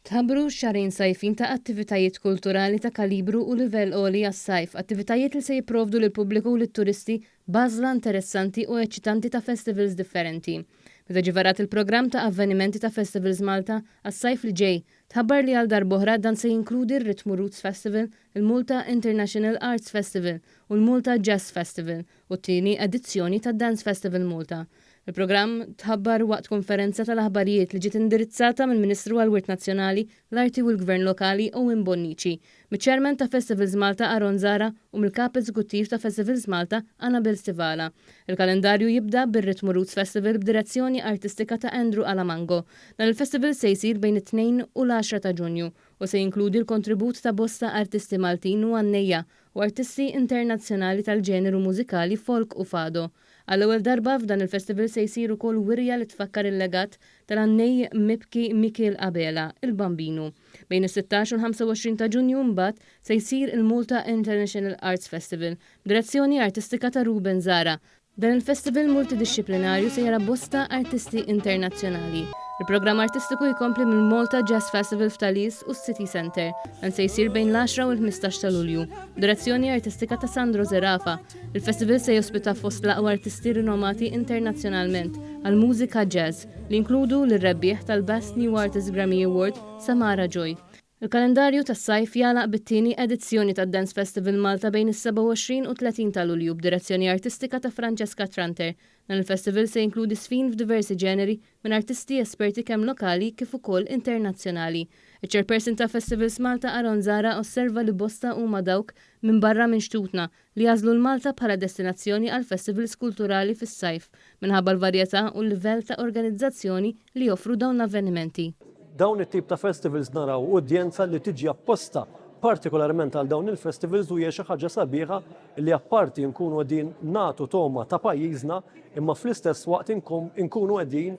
Tħabbru xahrejn sajfin ta' attivitajiet kulturali ta' kalibru u livell għoli għas-sajf, attivitajiet li se jipprovdu lill-pubbliku u lit-turisti b'għażla interessanti u eċċitanti ta' festivals differenti. Meta ġie varat il-programm ta' avvenimenti ta' Festivals Malta għas-sajf li ġej, tħabbar li għal darb'oħra dan se jinkludi r-Ritmu Roots Festival, il-Malta International Arts Festival u l-Malta Jazz Festival u t-tieni edizzjoni tad-Dance Festival Malta. Il-programm tħabbar waqt konferenza tal-aħbarijiet li ġiet indirizzata mill-Ministru għall-Wirt Nazzjonali, l-Arti u l-Gvern Lokali Owen Bonnici, miċ-Chairman ta' Festivals Malta Aaron Zahra u mill-Kap Eżekuttiv ta' Festivals Malta Annabel Stivala. Il-kalendarju jibda bir-Ritmu Roots Festival b'direzzjoni artistika ta' Andrew Alamango. Dan il-festival se jsir bejn it-Tnejn u l-għaxra ta' Ġunju u se jinkludi l-kontribut ta' bosta artisti Maltin u għannejja u artisti internazzjonali tal-ġeneru mużikali folk u fado. Għall-ewwel darba f'dan il-festival se jsir ukoll wirja li tfakkar il-legat tal-għannej mibki Mikiel Abela, il-Bambinu. Bejn is-16 u l-25 ta' Ġunju mbagħad se jsir il-Malta International Arts Festival b'direzzjoni artistika ta' Ruben Zahra. Dan il-festival multidixxiplinarju se jara bosta artisti internazzjonali. Il-programm artistiku jkompli mill-Malta Jazz Festival f'Talis u s-City Centre. Dan se jsir bejn l-10 u l-15 ta' Lulju, b'direzzjoni artistika ta' Sandro Zerafa. Il-festival se jospita fost l-aqwa artisti rinomati internazzjonalment għall-mużika jazz, li jinkludu lir-rebbieħ tal-Best New Artist Grammy Award, Samara Joy. Il-kalendarju tas-sajf jagħlaq bit-tieni edizzjoni tad-Dance Festival Malta bejn is-27 u 30 ta' Lulju b'direzzjoni artistika ta' Francesca Tranter. Dan il-festival se jinkludi żfin f'diversi ġeneri minn artisti esperti kemm lokali kif ukoll internazzjonali. Iċ-Chairperson ta' Festivals Malta Aaron Zahra osserva li bosta huma dawk minn barra minn xtutna li jagħżlu l-Malta bħala destinazzjoni għal festivals kulturali fis-sajf minħabba l-varjetà u l-livell ta' organizzazzjoni li joffru dawn l-avvenimenti. Dawn it-tip ta' festivals naraw udjenza li tiġi apposta partikolarment għal dawn il-festivals u hija xi ħaġa sabiħa li apparti nkunu qegħdin nagħtu togħma ta' pajjiżna imma fl-istess waqt inkunu qegħdin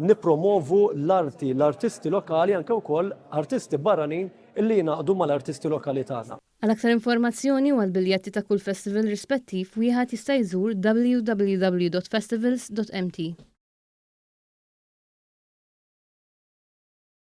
nippromovu l-arti, l-artisti lokali anke wkoll artisti barranin illi jingħaqdu mal-artisti lokali tagħna. Għal aktar informazzjoni u għall-biljetti ta' kull festival rispettiv wieħed jista' jżur www.festivals.mt.